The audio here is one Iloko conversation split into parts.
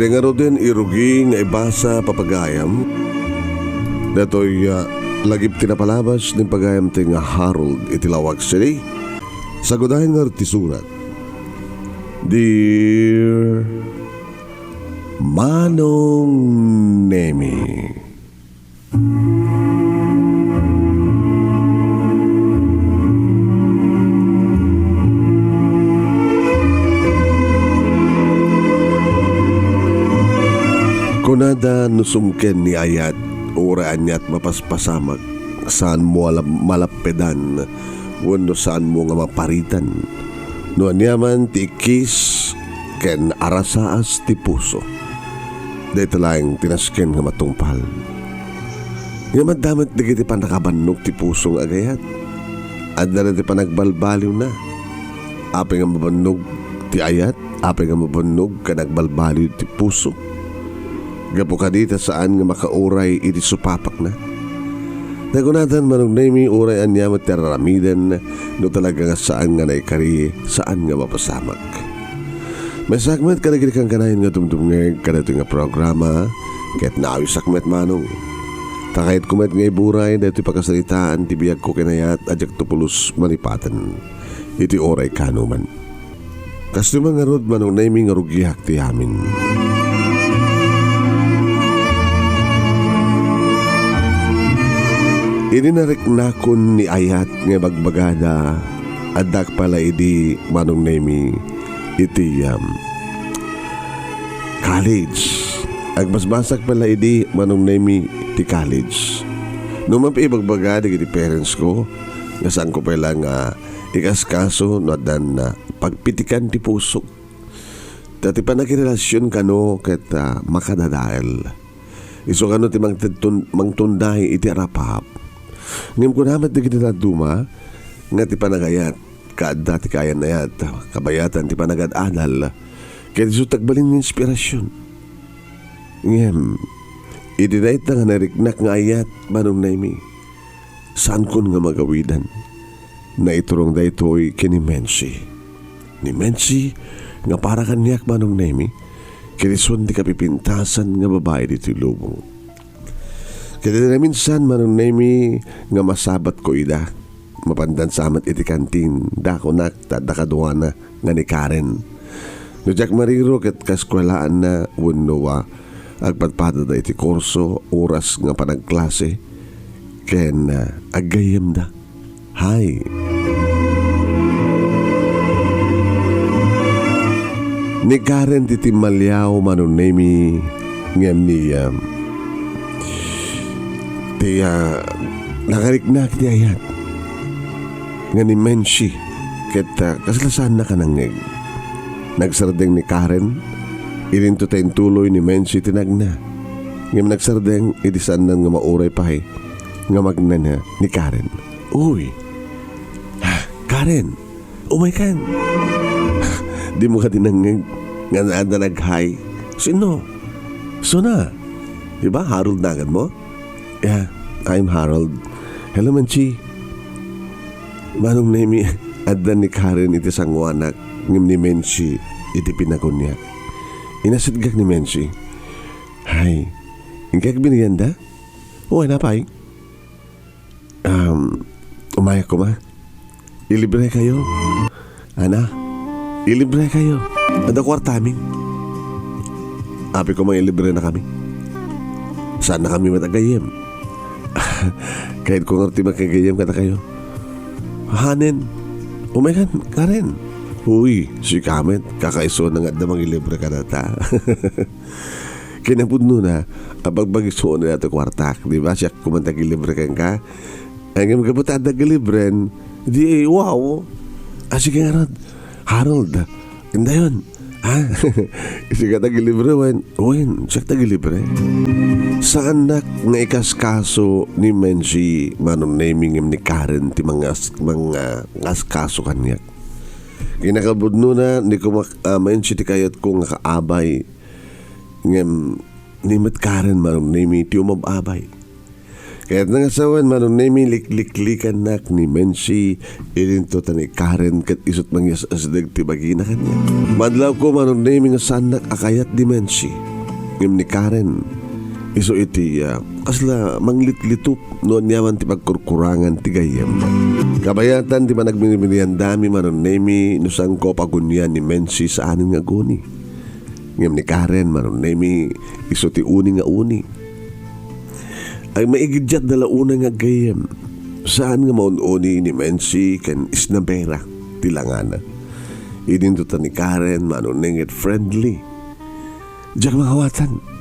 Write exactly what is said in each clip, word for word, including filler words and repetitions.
Ngaruden, irugi nga ibasa, papagayam. Datoy, ah, lagip ti napalabas ni pagayam ti nga Harold iti Laoag City. Sagudayen nga ti surat. Dear Manong Nemi. Kunada no sumken ni ayat, uray aniat mapaspasamak, saanmo a lap-, malappedan, wenno saanmo nga maparitan. No aniaman ti ikkis ken arasaas ti puso, dayta laeng ti nasken nga matungpal. Ngem adda met dagiti pannakabannog ti puso nga agayat. Adda dagiti panagbalbaliwna. Apay nga mabannog ti ayat? Apay nga mabannog ken agbalbaliw ti puso? Gapu kadi ta saan nga makauray iti supapakna. Nagunatan, Manong Nemi, uray ania met ti ar-aramiden, no talaga nga saan nga naikari, saan nga mapasamak. Maysaak met kadagiti kankanayon nga dumdumngeg kadaytoy nga programa, ket naawisak met, Manong. Ta kayatko met nga iburay daytoy pakasaritaan ti biagko ken ayat a diakto pulos malipaten iti uray kaanoman. Kastoy man ngarud, Manong Nemi, nga rugiak ti amin. Idi nariknakon ni ayat nga ibagbagada, addak pay la idi, Manong Nemi, iti, um, college. Agbasbasak pay la idi, Manong Nemi, ti college. No man pay ibagbaga dagiti parents ko, nga saanko pay la nga ikaskaso no addan, ah, pagpitikan ti pusok. Ta ti pannakirelasion kano ket, ah, makadadael. Isu kano ti mangtedton-, mangtunday iti arap-arap. Ngem kuna met dagiti dadduma nga ti panagayat, kaadda ti kayan-ayat, kabayatan ti panagad-adal, ket isu ti agbalin nga inspirasion. Ngem, idi dayta nga nariknak nga ayat, Manong Nemi, saankon nga magawidan. Naiturong daytoy ken ni Mensi. Ni Mensi nga para kaniak, Manong Nemi, ket isun ti kapipintasan nga babai ditoy lubong. Ket idi naminsan, Manong Nemi, nga masabatko ida, mapandan sa met iti kantin, dakunak ta adda kaduana nga ni Karen. No diak mariro ket kaeskuelaanna wenno, ah, agpadpadada iti kurso, oras nga panagklase, ken, ah, aggayyemda. Hay. Ni Karen ti timmaliaw, Manong Nemi, ngem ni, ah, ti, ah, nakariknak ti ayat nga ni Mensi ket, ah, kasla saannak a nangngeg. Nagsardeng ni Karen, idinto ta intuloy ni Mensi ti nagna. Ngem nagsardeng idi saanna nga mauray pay nga magnana ni Karen. Uy! Ah, Karen! Umaykan! Dimo kadi nangngeg nga adda nag-hi? Sino? Suna? Di ba Harold nagan mo? Yeah, I'm Harold. Hello, Menchi. Manong Nemi, adda ni Karen iti sanguanak, ngem ni Menchi iti pinaguniak. Inasitgak ni Menchi. Hay, inkay agbiniganda? Uy, napay? Um, umayak koma. Ilibre kayo. Ana, ilibre kayo. Adda kuartamin. Apay koma ilibre na kami. Saan na kami met agayyem? Kayat ko nga ti makagayyem kada kayo. Hanen, umaykan, Karen. Uy, sika met, kakaiso na nga adda mangilibre kadata. Kinapudno na, apagbagis mo na ti kuartak, di ba? Siak kumanta gilibre kenka. Ngem gapu ta adda gilibren, di, wow. Ah, sige, Harold. Harold, indayon. Ha? Sige, ta gilibre, wen. Wen, siak ta gilibre. Saannak nga ikaskaso ni Menchi, Manong Nemi, ngem ni Karen ti mangas-, mangaskaso kaniak. Kinakapudno na, ni kumak-, ah, Menchi ti kayatko nga kaabay. Ngem ni met Karen, Manong Nemi, ti umab-abay. Kayatna nga sawen, Manong Nemi, likliklikannak ni Menchi, idinto ta ni Karen ket isut mangyas-asdeg ti bagina kaniak. Madlawko, Manong Nemi, nga saannak a kayat ni Menchi. ni Karen. Isu iti, ah, kasla manglitlitup no aniaman ti pagkurkurangan ti gayyem. Kabayatan ti panagmimiriandami, Manong Nemi, no saanko pagunian ni Menchi saanen nga aguni. Ngem ni Karen, Manong Nemi, isu ti uni nga uni. Ay maigiddiat da la unay nga aggayyem. Saan nga maun-uni ni Menchi ken Isnabera ti langana. Idinto ta ni Karen, Manong Nemi, ket friendly. Diak mangawatan.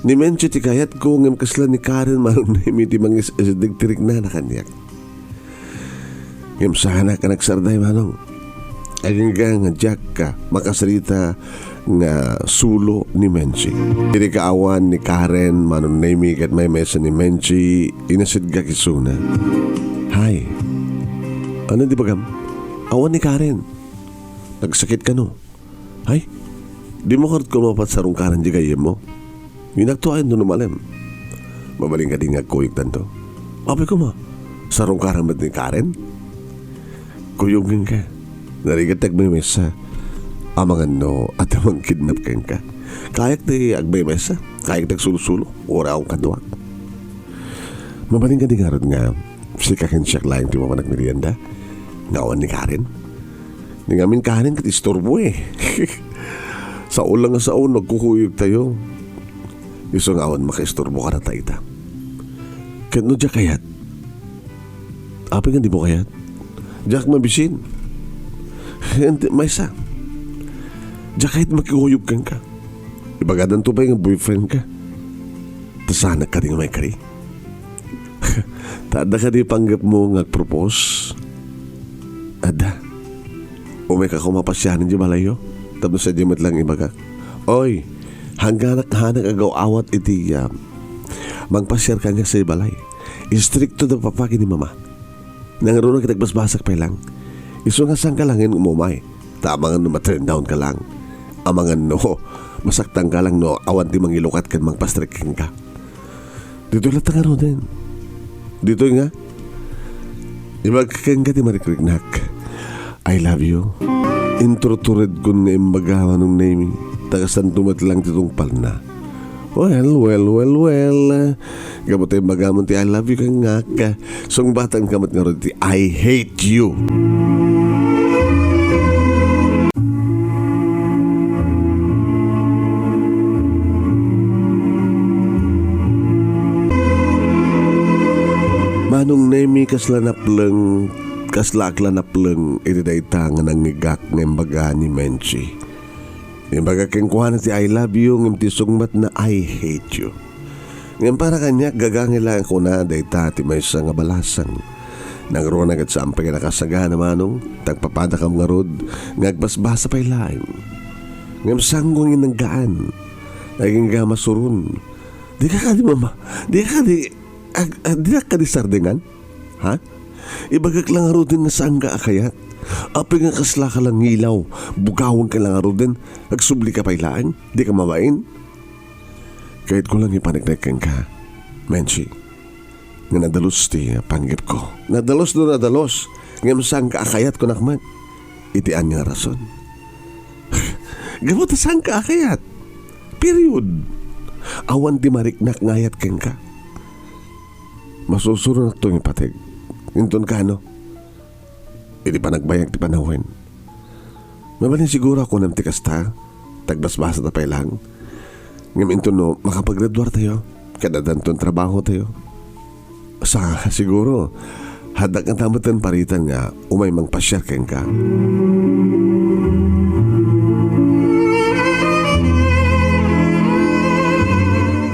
Ni Menchi ti kayatko, ngem kasla ni Karen, Manong Nemi, ti mangis-isideg ti riknana kaniak. Ngem saanak a nagsarday, Manong. Agingga nga diak ka makasarita nga sulo ni Menchi. Idi kaawan ni Karen, Manong Nemi, ket maymaysa ni Menchi, inasidegak isuna. Hay. Ano di bagam? Awan ni Karen. Nagsakit kano? Ay, dimo kano mapat sarungkaran di gayyemmo? Inaktuayan no malem. Mabalin kadi nga agkuyogtanto. Apay koma, sarungkaran met ni Karen? Kuyogen ka. Narigat ti agmemesa. Amangan no, adda mangkidnap kenka. Kayak ti agmemesa. Kayak ti agsulo-sulo. Uray awan kaduak. Mabalin kadi ngarud nga, sika ken siak laeng ti mapan agmerienda? Nga awan ni Karen? Ni ngamin Karen ket isturbo eh. Sao lang nga sao no agkukuyogtayo. Isu nga awan makaisturbo kadata ita. Ket no diak kayat? Apay nga dimo kayat? Diak mabisin. Ket maysa. Diak kayat makikuyog kenka. Ibagadanto pay nga boyfriend ka. Ta saanak kadi nga maikari? Ta adda kadi panggepmo nga agpropose? Adda. Umayka koma pasiaren idiay balayyo. Tapno sadiay met lang ibagak. Oy, hangganak hanak agaw-awat iti, ah, mangpasiar kaniak sadiay balay. Istrikto da papa ken ni mama. Nangruna ket agbasbasak pay lang. Isu nga sangka laeng umumay. Ta amangan no ma-turn down ka lang. Amangan no masaktan ka lang no awan ti mangilukat ken mangpastrek kenka. Ditoy latta ngaruden. Ditoy nga. Ibagak kenka ti marikriknak. I love you. Inturturedkon nga imbaga, Manong Nemi. Ta kasanto met lang ti tungpalna. Well, well, well, well. Gapu ta imbagamon ti I love you kaniak, sungbatanka met ngarud ti I hate you. Manong Nemi, kasla napleng, kaslaak la napleng iti dayta nga nangngegak nga imbaga ni Menchi. Imbaga kenkuana ti I love you, ngem ti sungbatna, I hate you. Ngem para kaniak, gagangay laeng kuna dayta ti maysa nga balasang. Nangruna ket saan pay nga nakasagana, Manong, ta agpapadakam ngarud nga agbasbasa pay laeng. Ngem saanko nga inanggaan. Agingga masuron. Dika kadi mama-, dika kadi ag-, ag-, dika kadi sardengan? Ha? Ibagak lang ngaruden nga saanka a kayat. Apay nga kaslaka lang ngilaw, bugawenka lang ngaruden, agsubli ka pay laeng, dika mabain? Kayatko lang ipaneknek kenka, Menchi, nga nadalus ti panggepko. Nadalus no nadalus, ngem saanka a kayat, kunak met. Iti ania nga rason? Gapu ta saanka a kayat. Period. Awan ti mariknak nga ayat kenka. Masusuronakto nga ipateg. Inton kano, idi panagbayag ti panawen. Mabalin siguro a kunam ti kasta, ta agbasbasata pay lang. Ngem inton no makapaggraduartayo, ket addanton trabahotayo. Sa, siguro, hadak nga ta metten paritan nga umay mangpasiar kenka.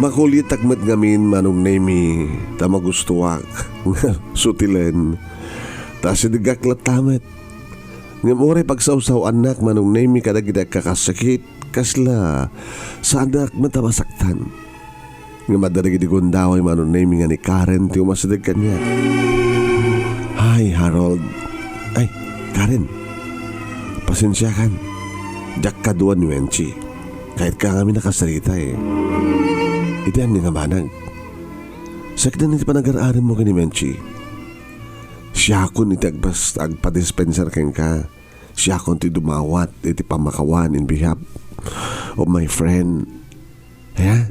Makulitak met ngamin, Manong Nemi, ta magustoak nga sutilen, ta asidegak latta met. Ngem uray pagsawsaw-annak, Manong Nemi, kadagiti agkakasakit, kasla saanak met a masaktan. Ngem adda dagiti gundaway, Manong Nemi, nga ni Karen ti umasideg kaniak. Hi, Harold. Ay, Karen. Pasensiakan. Diak kadua ni Menchi. Kayatka ngamin a kasarita, eh. Iti ania nga banag? Sakdan iti panagar-arimmo ken ni Menchi. Siakon iti agbas-, agpadispensar kenka. Siakon ti dumawat iti pammakawan in behalf of my friend. Aya?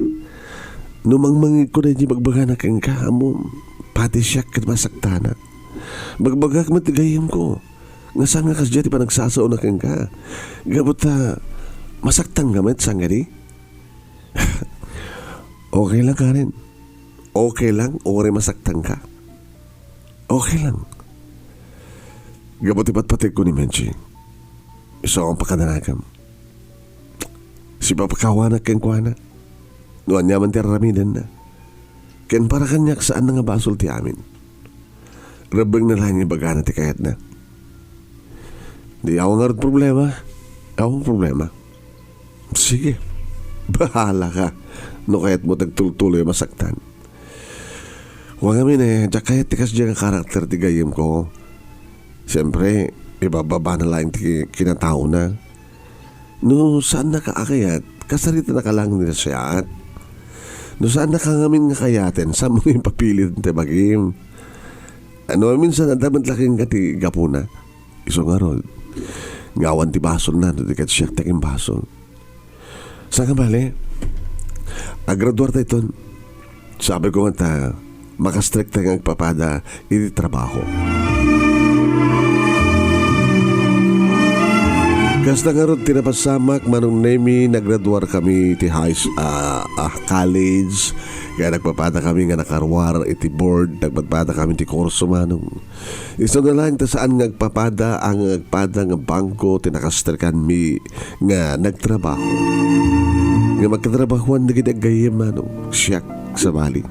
No mangmangegko daydi bagbagana kenka, ammom, pati siak ket masaktanak. Bagbagak met ti gayyemko. Nga saan nga kasdiay ti panagsasaona kenka. Gapu ta masaktanka met, saan kadi? Okay lang, Karen. Okay lang, uray masaktanka. Okay lang. Gapu ti patpategko ni Menchi, isu nga pakadanagam. Sipapakawanak kenkuana no ania man ti ar-aramidenna. Ken para kaniak, saanna nga basol ti amin. Rebbengna laeng nga ibagana ti kayatna. Di awan ngarud problema. Awan problema. Sige. Bahala ka. No kayatmo ti agtultuloy a masaktan. Wa ngamin, eh, diak kayat ti kasdiay nga karakter ti gayyemko. Siempre, ibababana laeng ti kinataona. No saannaka a kayat, kasaritanaka laeng ni siak. No saannaka ngamin nga kayaten, saanmo nga ipapiliten ti bagim. No minsan, adda met la kenka ti gapuna. Isu ngarud, nga awan ti basolna no di ket siak ti agimbasol. Saan nga bale, agraduarta iton. Sabi ko met a, makastrikta nga agpapada iti trabaho. Kasta ngarud ti napasamak, Manong Nemi, nagraduar kami ti high s-, ah, ah, college. Kaya nagpapada kami nga nakaruar iti board, nagpapada kami ti kurso, Manong. Isu nga laeng ta saan nga agpapada, a nga agpada nga bangko ti nakastrikanmi nga nagtrabaho. Nga magkatrabahoan dagiti aggayyem, Manong, siak sabali.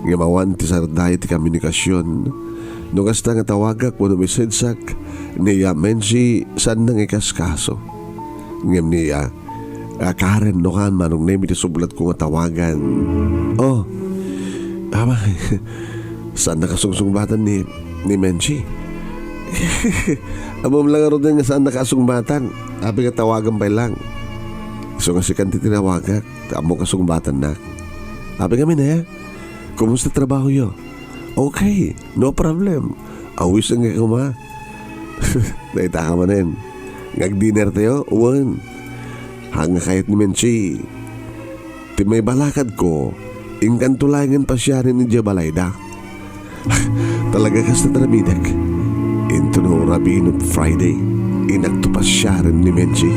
Nga mawan ti sardayo ti komunikasion. No kasta nga tawagak wenno message-ak, ni Menchi saanna nga ikaskaso. Ngem ni, ah, Karen, no kan, Manong Nemi ti sublatko nga tawagan. Oh, aba, saannaka sungsungbatan ni, ni Menchi? Ammom la ngaruden nga saannaka a sungbatan. Apay nga tawagam pay lang. Isu nga sikan ti tinawagak, ta ammok a sungbatannak. Apay ngamin, eh? Kumusta trabahoyo? Okay, no problem. Awisenka koma. Dayta ka manen. Nga agdinertayo? Wen. Haan nga kayat ni Menchi. Ti maibalakadko, inkanto laengen pasiaren idiay balayda. Talaga kasta ti aramidek. Intono Rabino Friday, inakto pasiaren ni Menchi.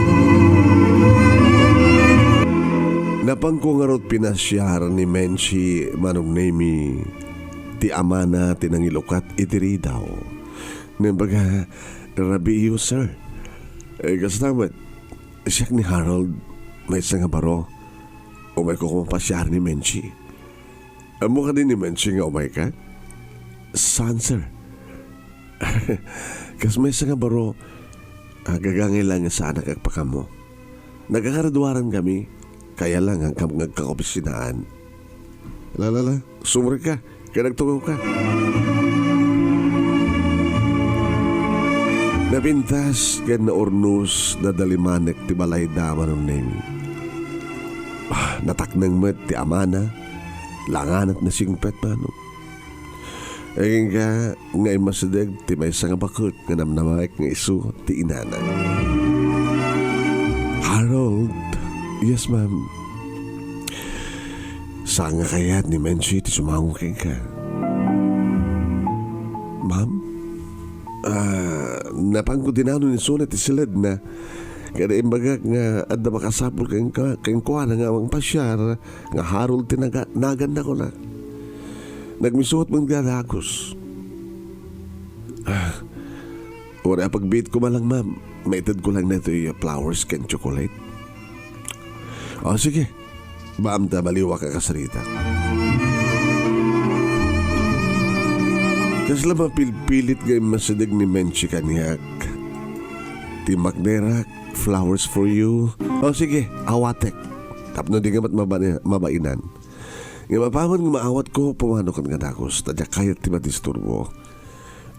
Napanko ngarud pinasiar ni Menchi, Manong Nemi, ti amana ti nangilukat iti ridaw. Naimbag a, "Rabiiyo, sir." Eh, kasta met, siak ni Harold, maysa nga baro. Umayko koma pasiar ni Menchi. Ammo kadi ni Menchi nga umayka? Saan, sir? Kas maysa nga baro, agagangay lang nga saanak agpakammo. Nagkakaraduaran kami, kaya lang nga agkam-, nga agkaopisinaan. La, la, la, sumrek ka, kaya nagtungaw ka. Napintas ken naurnos, nadalimanek ti balayda, Manong Neng. Ah, natakneng met ti amana, langanak nasingpet, Manong. Agingga nga immasideg ti maysa nga baket nga namnamaek nga isu ti inana. Harold, yes, ma'am. Saan nga kayat ni Menchi ti sumango kenka? Ma'am? Ah, napanko dinano ni Suna ti siledna. Kada imbagak nga adda makasapul kenka, kenkuana nga mangpasiar, nga Harold ti naga-, naganna, kuna. Nagmisuot man nga dagus. Ah, uray a pagbiit ko man lang, ma'am. Maited ko lang daytoy flowers ken chocolate. O, sige. Baam ta maliwak a kasarita. Kasla mapilpilit nga immasideg ni Menchi kaniak. Ti magnerak, flowers for you. O, sige, awatek. Tapno di nga met mabani-, mabainan. Ngem apaman nga maawatko, pumanokan nga dagus, ta diak kayat ti madisturbo.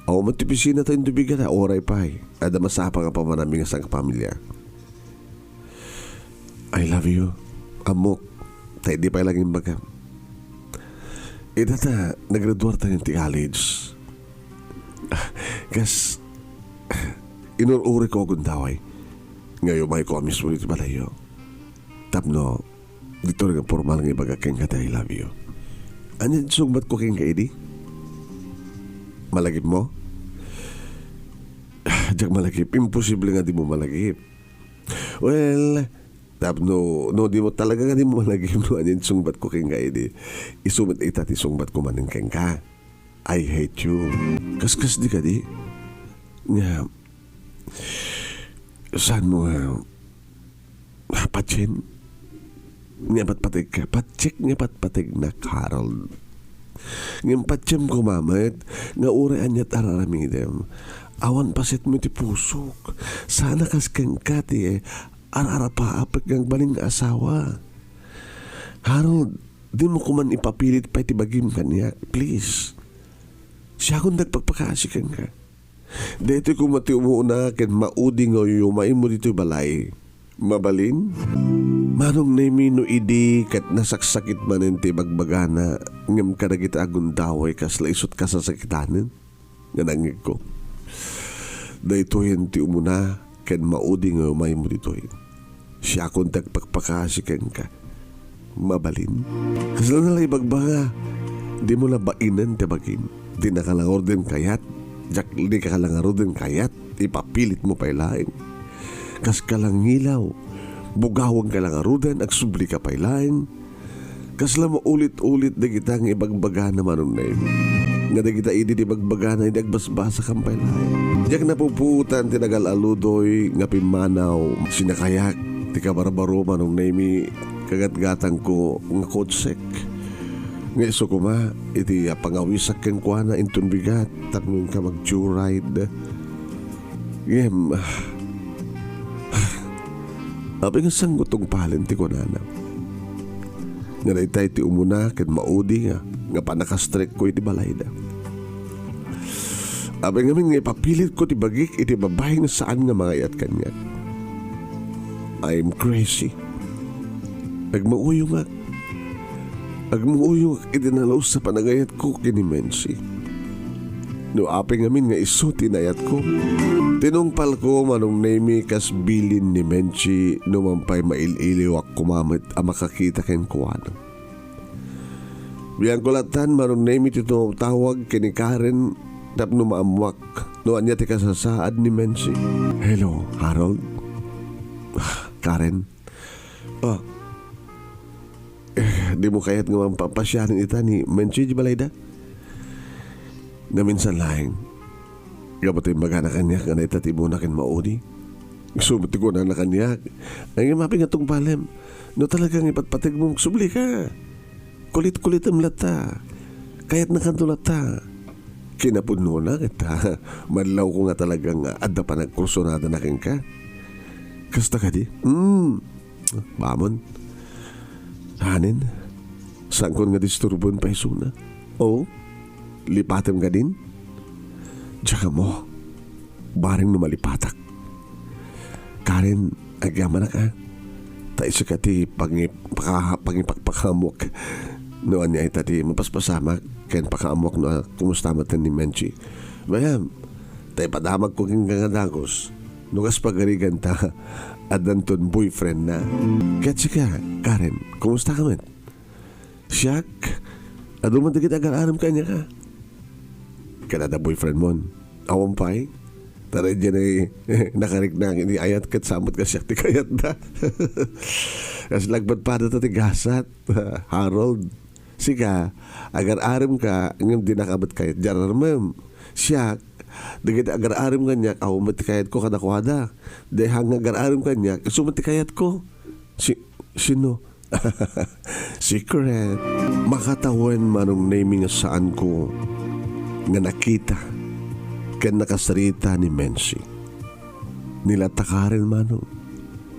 Awan met ti opisina ta indubigada, uray pay. Adda masapang a pamanami nga sangpamilya. I love you. Ammok, ta idi pay lang imbagam. Ita ta, naggraduartayon ti college. Kas, inur-uriko a gundaway. Nga umayko a mismo iti balayyo. Tapno, Ditoy nga pormal nga ibaga kenka ti I love you. Ania ti sungbatko kenka idi? Malagipmo? Diak malagip. Imposible nga dimo malagip. Well, tapno, no, dimo talaga nga dimo malagip no ania ti sungbatko kenka idi. Isu met ita ti sungbatko manen kenka. I hate you. Kaskasdi kadi? Nga, saanmo nga patien? Nga patpategka, patiek nga patpategnak, Harold. Ngem patiem koma met nga uray aniat ar-aramidem, awan pasetmo iti pusok. Saan a kas kenka ti ar-arapaapek nga agbalin nga asawa. Harold, dimo koman ipapilit pay ti bagim kaniak, please. Siakon ti agpakpakaasi kenka. Daytoy koma ti umuna ken maudi nga uyumaymo ditoy balay. Mabalin? Manong Nemi, no idi ket nasaksakit manen ti ibagbagana, ngem kadagiti agundaway kasla isut' kasasakitanen nga nangngegko. Daytoyen ti umuna ken maudi nga uyumaymo ditoy. Siakon ti agpakpakaasi kenka. Mabalin? Kasla na la ibagbaga, dimo la bainen ti bagim. Dinaka la ngaruden kayat, diak, dika la ngaruden kayat, ipapilitmo pay laeng. Kaska la ngilaw, bugawengka la ngaruden, agsublika pay laeng. Kasla maulit-ulit dagita nga ibagbagana, Manong Nemi. Nga dagita idi ti ibagbagana idi agbasbasakan pay laeng. Diak napupuotan ti nagal-aludoy nga pimmanaw. Sinakayak ti kabarbaro, Manong Nemi, kagatgatangko nga kotsek. Nga isu koma, iti pangawisak kenkuana inton bigat tapno inka mag-joyride. Ngem, apay nga sangko tungpalen ti kunana. Nga daytay ti umuna ken maudi nga, nga pannakastrekko iti balayda. Apay ngamin nga ipapilitko ti bagik iti babai nga saan nga mangayat kaniak. I'm crazy. Agmauyongak. Agmauyongak iti nalus a panagayatko ken ni Menchi. No apay ngamin nga isu ti inayatko, tinungpalko, Manong Nemi, kas bilin ni Menchi, no man pay mail-iliwak koma met a makakita kenkuana. Biangko lattan, Manong Nemi, ti tumawtawag ken ni Karen tapno maammuak no ania ti kasasaad ni Menchi. Hello, Harold. Karen. Ah. Eh, dimo kayat nga mampapasiaren ita ni Menchi iti balayda? Naminsan laeng. Gapu ta imbagana kaniak nga dayta ti umuna ken maudi. Isu met ti kunana kaniak, ay, nga mapi nga tungpalem. No talaga nga ipatpategmo, agsublika. Kulit-kulitem latta. Kayatnakanto latta. Kinapudnona ket madlawko nga talaga nga adda panagkursunadana kenka. Kasta kadi? Hmm. Bamon. Hanen. Saankon nga disturboen pay isuna. O, lipatem kadin? Diak ammo. Bareng no malipatak. Karen, agyamanak a. Ta isu ka ti pangi-, paka-, pangipakpakamok. No ania ita ti mapaspasamak, ken pakaamok no kumusta met ni Menchi. Bayam, ta ipadamagko kenka nga dagus. No kas pagarigan ta, addanton boyfriend na. Ket sika, Karen, kumusta ka met? Siak, adu man dagiti agar-arem kaniaka. Kada da boyfriend mon. Awan pay. Tara, diyan ay nakarikna iti ayat ket samot ka siak ti kayat da. Kas lagbat pada ta ti gasat. Harold. Sika, agar-arem ka, ngem di nakabat kayat di ararmem. Siak, dagiti agar-arem kaniak, awan met ti kayatko kadakuada. Dayhan nga agar-arem kaniak, isu met ti kayatko. Si, sino? Secret. Makatawen, Manong Nemi, nga saanko nga nakita ken nakasarita ni Mensi. Ni latta Karen, Manong,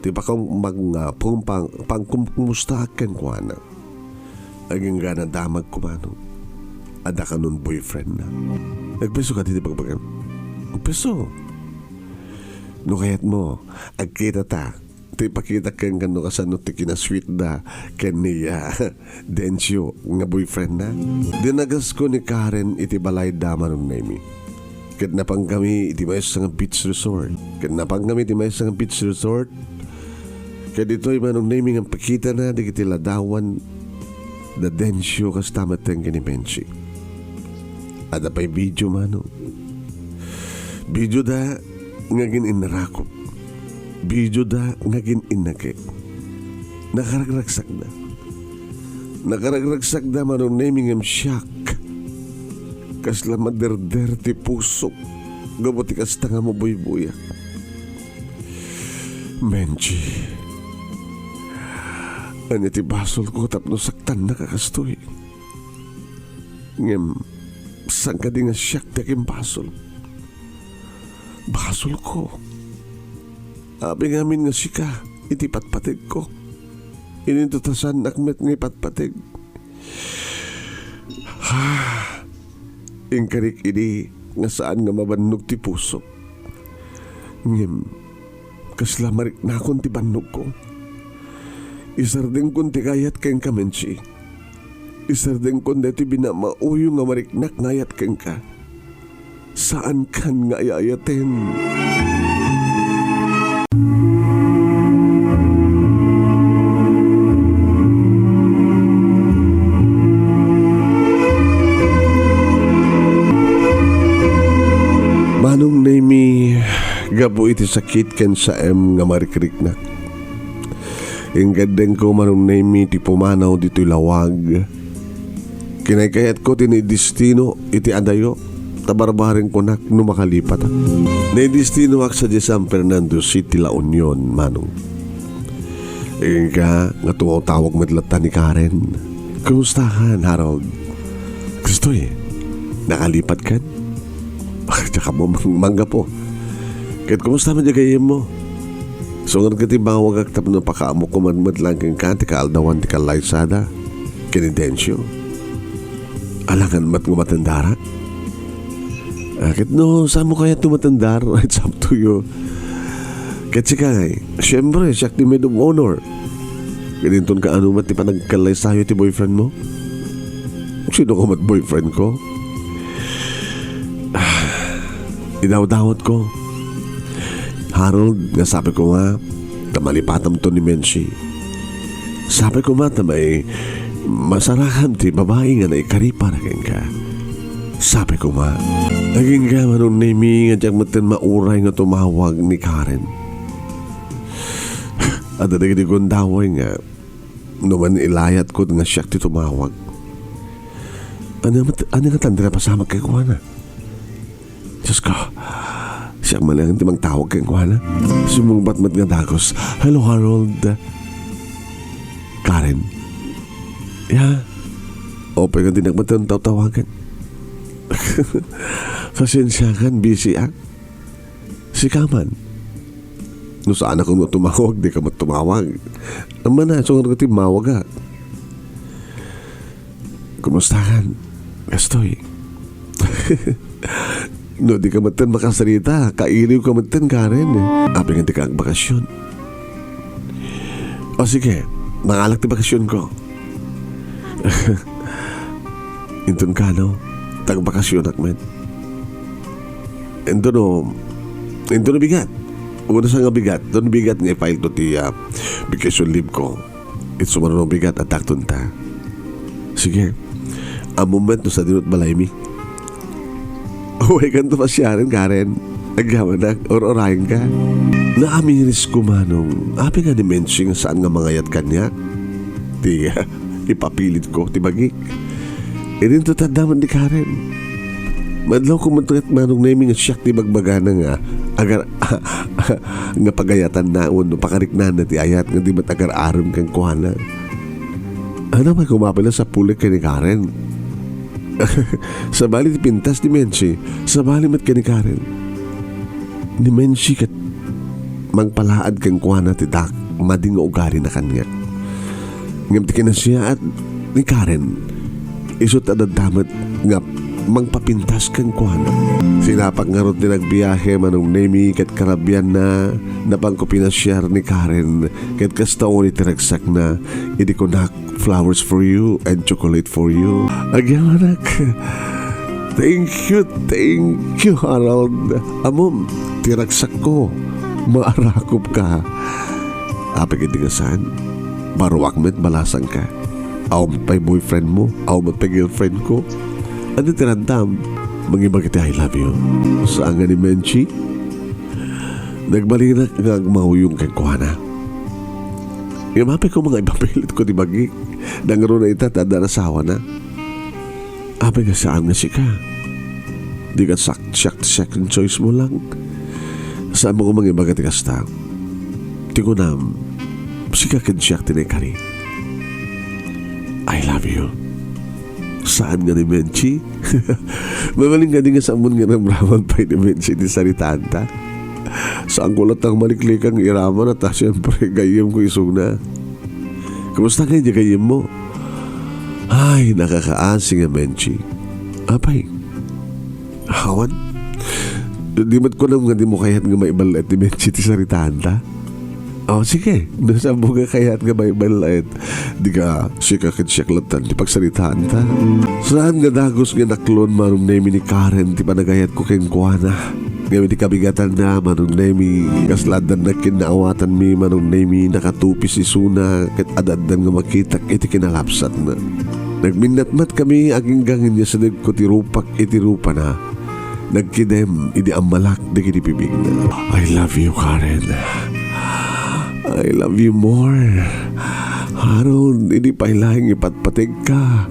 ti pakam-, mag-, nga pangpang-, pangkumkumustaak kenkuana. Agingga nadamagko, Manong. Adda kanon boyfriend na. Nagpiso ka ti bagbagam? Nagpiso. No kayat mo, agkita ta. Ti pakita ken kano kasano ti kinasweet da ken ni, ah, Dencio nga boyfriend na. Dinagasko ni Karen iti balay da, Manong Nemi. Ket napankami iti maysa nga beach resort. Ket napankami iti maysa nga beach resort. Ket ditoy Manong Nemy nga pakitana dagiti ladawan da Dencio kasta met ken ni Menchi. Adda pay video, Manong. Video da nga agin-innarakop. Video da nga agin-innakek. Nakaragragsakda. Nakaragragsakda, Manong Nemy, ngem siak, kasla maderder ti pusok gapu ti kasta nga mabuybuyak. Menchi, ania ti basolko tapno saktannaka kastoy? Ngem saan kadi nga siak ti agimbasol? Basolko. Apay ngamin nga sika iti patpategko? Idinto ta saannak met nga ipatpateg. Ha! Inkarik idi nga saan nga mabannog ti pusok. Ngem, kasla mariknakon ti bannogko. Isardengkon ti kayat kenka, Menchi. Isardengkon daytoy binamauyo nga mariknak nga ayat kenka. Saankan nga ay-ayaten. Manong Nemy, gapu iti sakit ken saem nga marikriknak, ingaddengko, Manong Nemy, ti pumanaw ditoy lawag. Kinaykayatko ti naidestino iti adayo, ta barbareng kunak no makalipatak. Naidestinoak sadiay San Fernando City, La Union, Manong. Inka nga tumawtawag met latta ni Karen. Kumustakan, Harold? Kastoy, nakalipatkan? Diak ammo mang-, manggapu. Ket kumusta met diay gayyemmo? Sungad ket imbawagak tapno pakaammoak met laeng kenka ti kaaldawan ti kallaysada ken ni Dencio. Alangan met nga matendarak. Ah, ket no saanmo kayat ti matendar, it's up to you. Ket sika ngay, siempre, siak ti maid of honor. Ket inton kaano met ti panagkallaysayo ti boyfriend mo? Sino ka met boyfriend ko? Ah, idawdawat ko, Harold, nga sapay koma ta malipatamto ni Menchi. Sapay koma ta may masarakam ti babai nga naikari para kenka. Sapay koma. Agingga, Manong Nemy, nga diak metten mauray nga tumawag ni Karen. Adda dagiti gundaway nga no man ilayatko nga siak ti tumawag. Ania met, ania ngatan ti napasamak kenkuana? Diosko, siak man laeng ti mangtawag kenkuana. Simmungbat met nga dagus. "Hello, Harold." "Karen." "Ya." "Apay nga dinak met tawtawagan?" "Pasensiakan, busy ak." "Sika man. No saanakon nga tumawag, dika met tumawag. Ammona, isu nga timmawagak." "Kumustakan, kastoy?" "No dika metten makasarita, kailiwka metten, Karen. Apay nga dika agbakasyon?" "O sige, mangalak ti bakasyonko." "Inton kano, ta agbakasyonak met." "Inton no, inton no bigat. Uno sa nga bigat, inton bigat nga i-file to ti, ah, vacation leave ko. Isu man no bigat, adakton ta." "Sige. Ammom met no sadino ti balaymi." "Awayanto pasiaren, Karen. Agyamanak, ur-urayenka." Naamirisko, Manong. Apay nga ni Menchi nga saan nga mangayat kaniak ti ipapilitko ti bagik. Idinto ta adda met ni Karen. Madlawko met ket, Manong Nemy, nga siak ti bagbagana nga agar-, nga pagayatanna wenno pakariknana ti ayat nga di met agar-arem kenkuana. Ania pay koma pay la sapulik ken ni Karen? Sabali ti pintas ni Menchi, sabali met ken ni Karen. Ni Menchi ket mangpalaad kenkuana ti daak madi nga ugalina kaniak. Ngem ti kinasiyaat ni Karen, isu ti adda met nga mangpapintas kenkuana. Sinapak ngarud ti nagbiahe, Manong Nemy, ket karabianna, napanko pinasiar ni Karen, ket kasta unay ti ragsakna, idi kunak, "Flowers for you and chocolate for you." Agyamanak. Thank you, thank you, Harold. Ammom, ti ragsakko, maarakopka. Apay ketdi nga saan? Baruak met balasangka. Awan met pay boyfriend mo, awan met pay girlfriend ko. Ania ti randam? Mangibag iti "I love you." Saan nga ni Menchi? Nagbalinak nga agmauyong kenkuana. Ngem apay koma nga ipapilit ko ti bagik? Nangruna ita ta addan asawana. Apay nga saan nga sika? Dika siak, siak ti second choice mo lang. Saan mo ko mangibaga ti kasta? Ti kunam, sika ken siak ti naikari. "I love you." Saan nga ni Menchi? Mabalin kadi nga saanmo nga ramraman pay ni Menchi ti saritaanta? Saanko latta nga maliklikan nga iramana ta siempre gayyemko isuna. Kumusta ngay di gayyemmo? Ay, nakakaasi nga Menchi. Apay? Awan. Di met kunam nga dimo kayat nga maibal-et ni Menchi ti saritaanta? O, sige. No, saanmo nga kayat nga maibal-et? Dika, sika ken siak latta ti pagsaritaanta. Saan nga dagus nga naklon, Manong Nemi, ni Karen ti panagayatko kenkuana. Ngem iti kabigatanna, Manong Nemi, kasla addan nagkinnaawatanmi, Manong Nemi, nakatupis isuna ket ad-addan nga makitak iti kinalabsatna. Nagminnatmatkami agingga ngem inyasdegko ti rupak iti rupana. Nagkidem idi ammalak dagiti bibigna. "I love you, Karen. I love you more. Haron, idi pay laeng ipatpategka,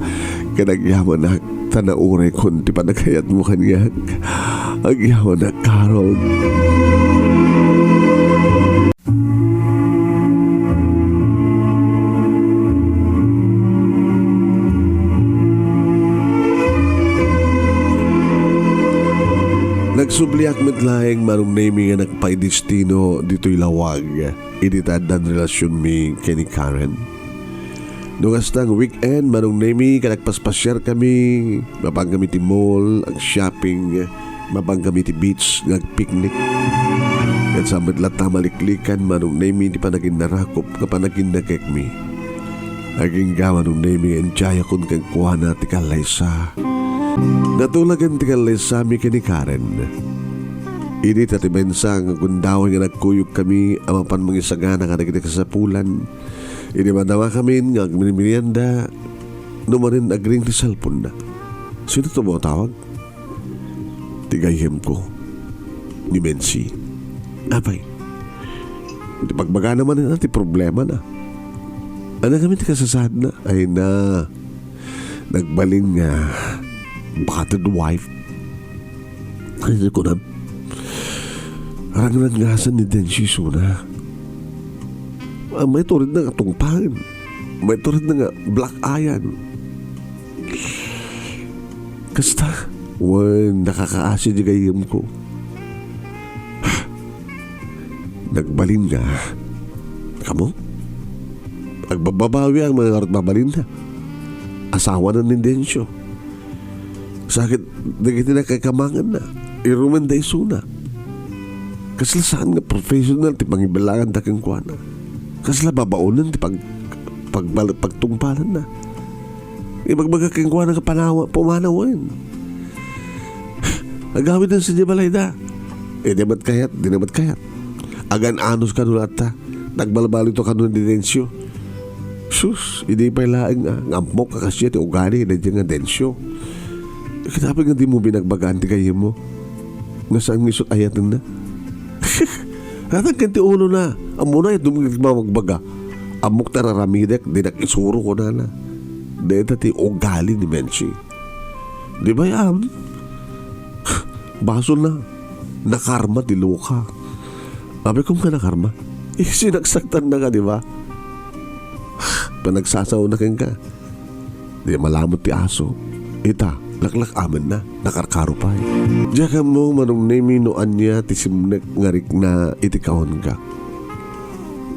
ket agyamanak ta nauraykon ti panagayatmo kaniak. Agyamanak, Karen." Nagsubliak met laeng, Manong Nemi, nga nagpaidestino ditoy lawag idi ta addan relasionmi ken ni Karen. No kasta nga weekend, Manong Nemi, ket agpaspasiarkami, mapaankami ti mall, agshopping, mapaankami ti beach nga agpicnic. Ket saan met latta maliklikan, Manong Nemi, ti panaginnarakop nga panaginnakekmi. Agingga, Manong Nemi, nga intiayakon kenkuana ti kallaysa. Natulagen ti kallaysami ken ni Karen. Idi ta ti mensa nga gundaway nga nagkuyogkami a mapan mangisagana kadagiti kasapulan, idi madamakamin nga agmerienda, numanen agring ti cellphone-na. Sino to matawag? Ti gayyemko, ni Menchi. Apay, ti pagbagana manen ti problemana. Ania ngamin ti kasasaadna? Ay na, nagbalin nga battered wife. Ay, kunam, rangranggasan ni Dencio isuna. Ah, maituridna nga tungpaen. Maituridna nga black-eyan. Kasta, wen, nakakaasi di gayyemko. Nagbalin nga. Kamo? Agbababawi ang mga ngarud mabalin na. Asawa na ni Dencio. Sakit, dagiti nakakamangan na. Irumen da isuna. Kasla saan nga professional ti pangibilangan da kenkuana. Kasla babaonen ti pag-, pagbal-, pagtungpalan na. Ibagbaga kenkuana nga panawa, pumanawen. Agawiden sa di balay da. Eh, di met kayat, di na met kayat. Agan-anos kano latta. Nagbalbaliw to kano ni Dencio. Sus, idi pay laeng, ah, nga ammok a kasdiay ti ugali daydiay nga Dencio. Ket apay nga dimo binagbagaan ti gayyemmo? Nga saan nga isut' ayatenna? Natangken ti ulona. Ammona, idumngeg ti mamagbaga. Ammok ta raramidek, dinak isuro, kunana. Dayta ti ugali ni Menchi. Di ba yan? Basol na. Nakarma ti loka. Apay koma nga nakarma? Eh, sinaksaktan na ka, di ba? Panagsasaona kenka. Di malamot ti aso. Ita, laklak-amen na, nakarkaro pay. Diak ammo, Manong Nemi, no ania ti simnek nga rikna iti kaonka.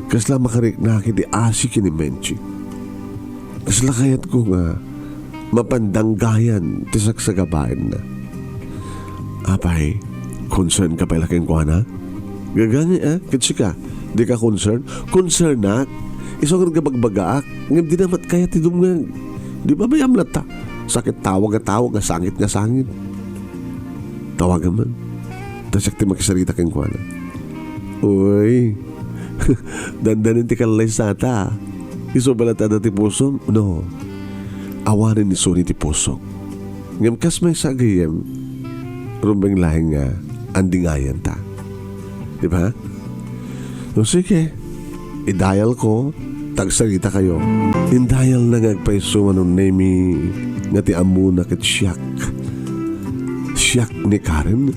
Kasla makariknak iti asi ken ni Menchi. Kasla kayatko nga mapan danggayan ti sagsagabaenna. Apay, concern ka pay la kenkuana? Gagani, ah, ket sika, di ka concern? Concernak? Isu nga bagbagaak, ngem di na met kayat ti dumngeg. Di ba bayam latta? Sakit tawag nga tawag, nga sangit nga sangit. Tawagan man. Ta siak ti makisarita kenkuana. Uy, Dandanin ti kallaysata. Isu balet adda ti pusom? No. Awanen isuna ti pusok. Ngem kas maysa a gayyem, rumbeng laeng nga andingayanta. Di ba? No, sige. I-dial ko, ta agsarita kayo. In-dial na nga agpayso Manong Nemi nga ti ammona ket siak. Siak ni Karen.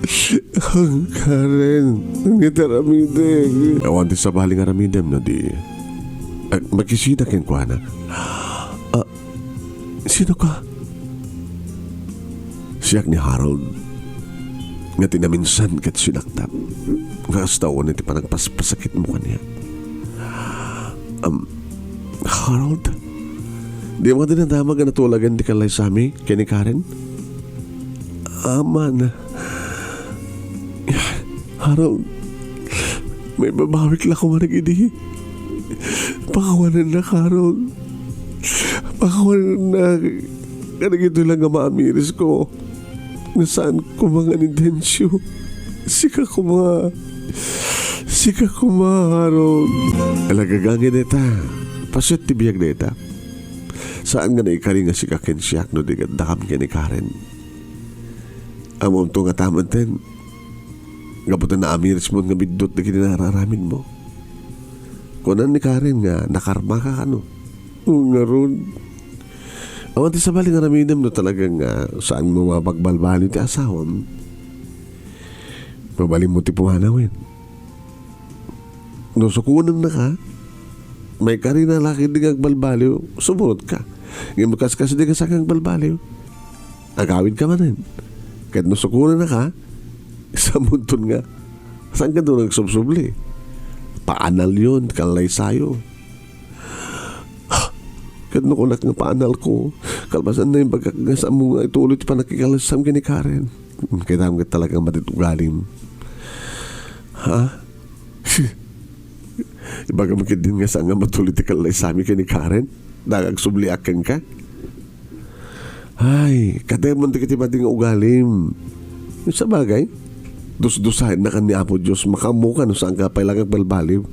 Karen, ngem aramidek. Awan ti sabali nga aramidem no di. Ah, makisida kenkuana. Ah, sino ka? Siak ni Harold. Nga ti naminsan ket sinaktam. Nga kasta unay ti panagpaspasakitmo kaniak. Um, Harold? Di mo dinadamag a natulagan ti kallaysami ken ni Karen? Aman. Harold, maibabawik la koma dagidi. Pakawanennak, Harold. Pakawanennak. Kadagitoy la nga maamirisko. Nga saan koma nga ni Dencio. Sika koma. Sika koma, Harold. Ala, gagangi dayta. Paset ti biag dayta. Saan nga naikari nga sika ken siak no di ket dakam ken ni Karen. Ammomto ngata metten, gapu ta naamirismon nga biddut dagiti nararamidmo. Kunan ni Karen nga nakarmaka kano. O, ngarud, awan ti sabali nga aramidem no talaga nga saanmo mapagbalbaliw ti asawam. Mabalinmo ti pumanawen. No sukonennaka, maikarina la ketdi nga agbalbaliw, sumurotka. Ngem kaskasdi nga saan nga agbalbaliw, agawidka manen. Ket no sukonennaka, samudton nga, saanka dua nga agsubsubli? Paanalyon, kallaysayo. Ket no kunak nga paanalko, kalpasan, naimbagak nga saanmo nga ituloy ti pannakikallaysam ken ni Karen. Kitam ket talaga mati ti ugalim. Ha? Ibagam ketdin nga saan nga matuloy ti kallaysami ken ni Karen? Dagag subliak kenka? Ay, katemon ti kiti madi nga ugalim. Sabagay, dusdusaennakan ni Apo Dios, makaammoka no saanka pay la nga agbalbaliw.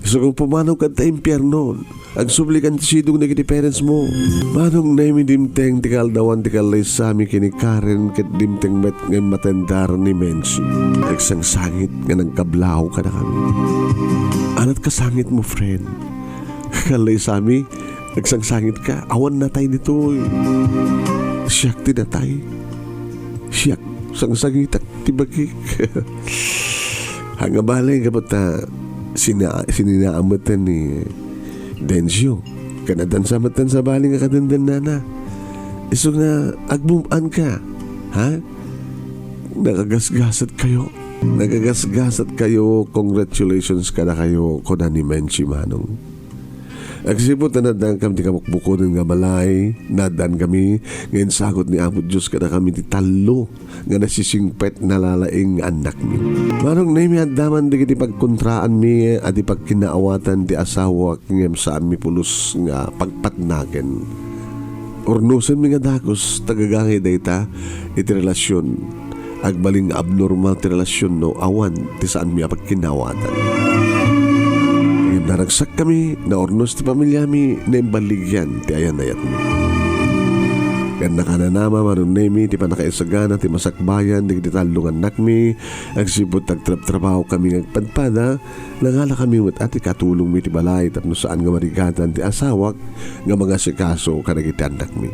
Isu nga pumanawka ta impierno. Agsublikan ti sidong dagiti parents mo. Manong Nemi, dimteng ti kaaldawan ti kallaysami ken ni Karen ket dimteng met nga immatendar ni Menchi. Agsangsangit nga nagkablaw kadakami. Aniat kasangitmo, friend? Kallaysami, agsangsangitka, awan natay ditoy. Siak ti natay. Siak, sangsangitak ti bagik. Ania bale, gapu ta sina-, sininaam metten ni Dencio. Ken addan sa metten sabali nga kadendennana. Isu nga agmum-an ka, ha? Nagagasgasat kayo. Nagagasgasat kayo. Congratulations kadakayo, kuna ni Menchi, Manong. Agsipud ta naaddankami ti kabukbukoden nga balay, naaddaankami nga insagut ni Apo Dios kadakami ti tallo nga nasisingpet, nalalaing nga annakmi. Manong Nemi, adda man dagiti pagkontraanmi a di pagkinaawatan ti asawak ngem saanmi pulos nga pagpatnaken. Urnosenmi nga dagus, ta gagangi dayta iti relasion. Agbalin nga abnormal ti relasion no awan ti saanmi a pagkinaawatan. Ngem naragsakkami, naurnos ti familiami, naimballigian ti ayan-ayatmi. Ken nakananama, Manong Nemi, ti pannakaisagana ti masakbayan dagiti tallo nga annakmi, agsipud ta agtrabtrabahokami nga agpadpada, nangalakami met a ti katulongmi ti balay tapno saan nga marigatan ti asawak nga mangasikaso kadagiti annakmi.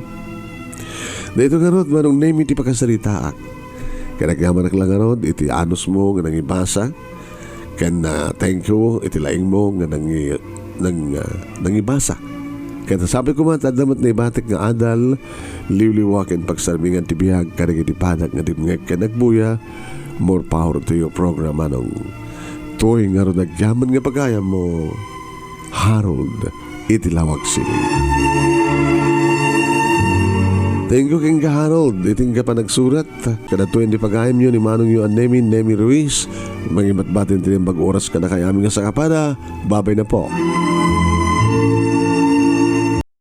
Daytoy ngarud, Manong Nemi, ti pakasaritaak. Ket agyamanak la ngarud iti anusmo nga nangibasa, ken, ah, thank you iti laingmo nga nangi-, nang-, ah, nangibasa. Ket sapay koma ta adda met naibatik nga adal, liwliwa ken pagsarmingan ti biag kadagiti padak nga dimngeg ken agbuya. More power to you, program, Manong. Toy ngarud agyaman nga pagayammo, Harold, iti Laoag City. Thank you kenka, Harold, iti nga panagsurat. Kadatoy ti pagayamyo ni manongyo a Nemi, Nemi Ruiz. Mangibatbati ti naimbag oras kadakayo amin nga sakapada. Babay na po.